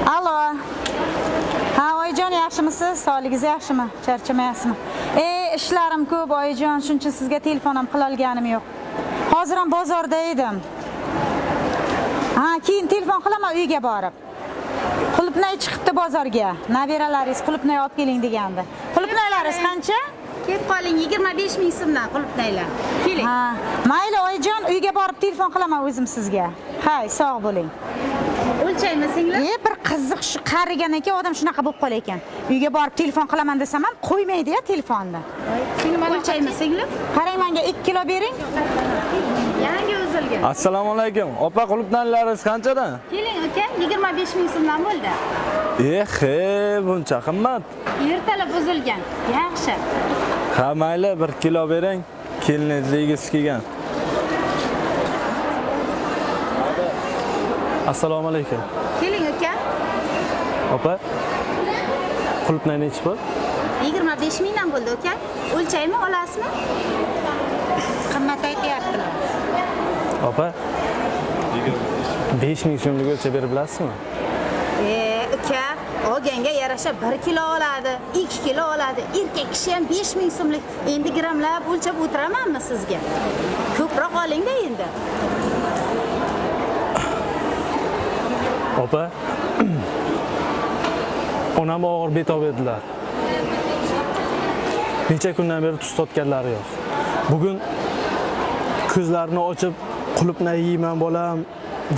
Alo. Ha, oyijon, yaxshimisiz? Sog'ligingiz yaxshimi? Charchamayapsizmi? Ishlarim ko'p, oyijon, shuning uchun sizga telefon ham qilolganim yo'q. Hozir ham bozorda edim. Ha, keyin telefon qilaman uyga borib. Qulupnay chiqibdi bozorga. Nabiralaringiz qulupnay olib keling degandi. Qulupnaylaringiz qancha? Kelib qoling, 25 ming so'mdan qulupnaylar. Keling. Ha, mayli oyijon, uyga borib telefon qilaman o'zim sizga. Hay, sog' bo'ling. O'lchaymi singlim? Bir qiziq, shu qarigan ekan odam shunaqa bo'lib qolar ekan. Uyga borib telefon qilaman desam ham qo'ymaydi-ya telefonni. O'lchaymi singlim? Qarang, menga 2 kilo bering. Yangi uzilgan. Assalomu alaykum. Opa, qulupnaylaringiz qanchadan? Keling aka, 25 ming so'mdan bo'ldi. Buncha qimmat. Ertalab uzilgan. Yaxshi. Ha, mayli, 1 kilo bering. Keliningiz yegisi kelgan. Assalomu alaykum. Keling aka. Opa, qulupnay nechi pul? 25 mingdan bo'ldi aka. O'lchaymi, olasizmi? Qimmat aytyaptilar. Opa, 5 ming so'mlik o'lchab berib bilasizmi? Uka, olganga yarasha 1 kilo oladi, 2 kilo oladi. Erkak kishi ham 5 ming so'mlik. Endi grammlab o'lchab o'tiramanmi sizga? Ko'proq oling-da endi. Opa, onam og'ir betob edilar. Necha kundan beri tuz totganlari yo'q. Bugun ko'zlarini ochib qulupnay yeyman bolam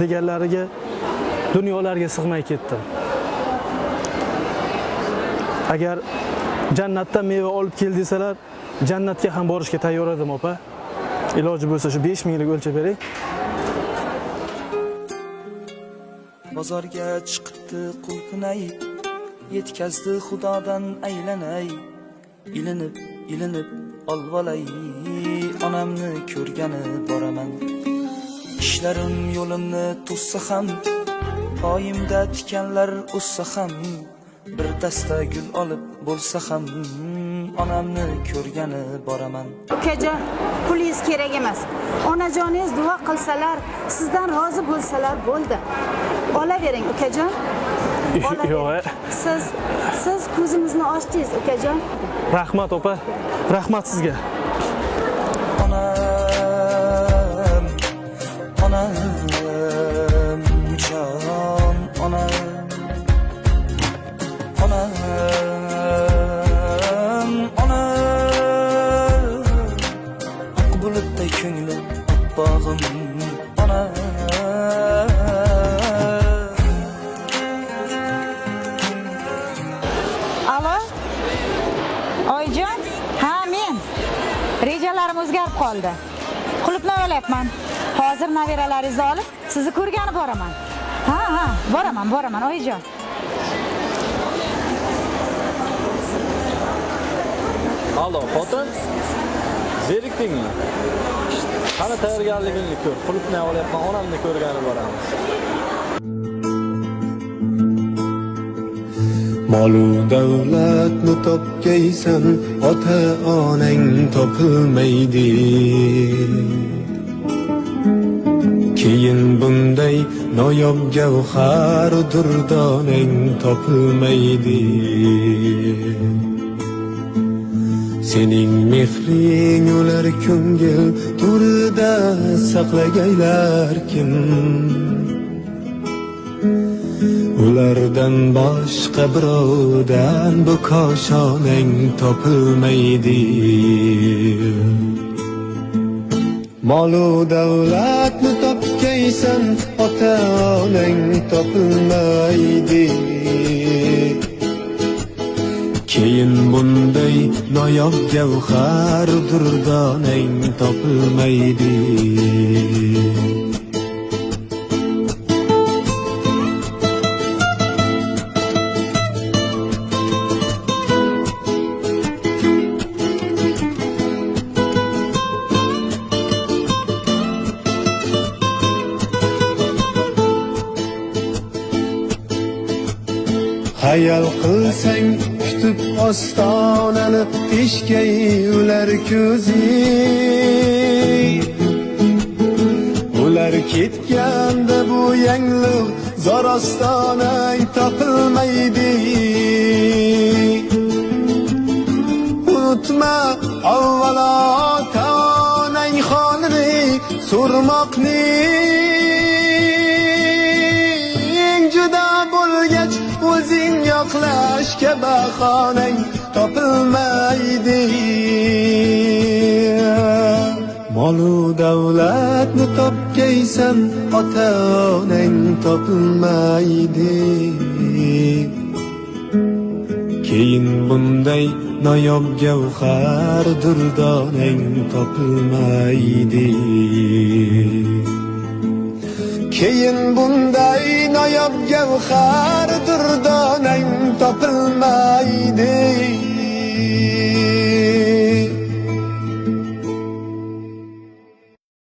deganlariga dunyolarga sig'may ketdim. Agar jannatdan meva olib kel desalar, jannatga ham borishga tayyor edim opa. Iloji bo'lsa shu 5 minglik o'lchab bering. Bozorga chiqibdi qulpinay, yetkazdi xudodan aylanay, ilinib ilinib olvolay, onamni ko'rgani boraman. Ishlarim yo'limni to'ssa ham, poyimda tikanlar o'ssa ham, bir dasta gul olib bo'lsa ham, onamni ko'rgani boraman. Ukajon, pulingiz kerak emas. Onajoningiz duo qilsalar, sizdan rozi bo'lsalar bo'ldi. Olavering ukajon. Olavering. Yo'q. Siz ko'zimizni ochdingiz ukajon. Rahmat opa, rahmat sizga. Onam, onam, jon onam. Onam, onam. Oq bulutday ko'nglim oppog'im onam. Alo? Oyijon? Ha, men. Rejalarim o'zgarib qoldi. Qulupnay olyapman. Hozir nabiralaringizni olib, sizni ko'rgani boraman. Ha, ha, boraman, boraman, oyijon. Alo, xotin. Zerikdingmi? Qani tayyorgarligingni ko'r. Qulupnay olyapman, onamni ko'rgani boramiz. Molu davlatni topgaysan, ota onang topilmaydi. Keyin bunday noyob gavhar durdonang topilmaydi. Sening mehring ular ko'ngil to'rida saqlagaylar kim? Ulardan boshqa birovdan bu koshonang topilmaydi. Molu davlatni topgaysan, ota onang topilmaydi. Keyin bunday noyob gavhar durdonang topilmaydi. Hayal qilsang kutib ostonani teshkay ular ko'zi. Ular Ular ketganda bu yangliq Zorostonang topilmaydi. Unutma avvalo ota-onang holini so'rmoqning, judo bo'lgach o'zing yoqlashga bahonang topilmaydi. Molu davlatni topgaysan, ota onang topilmaydi. Keyin bunday noyob gavhar durdonang topilmaydi. Keyin bunday noyob gavhar durdonang topilmaydi.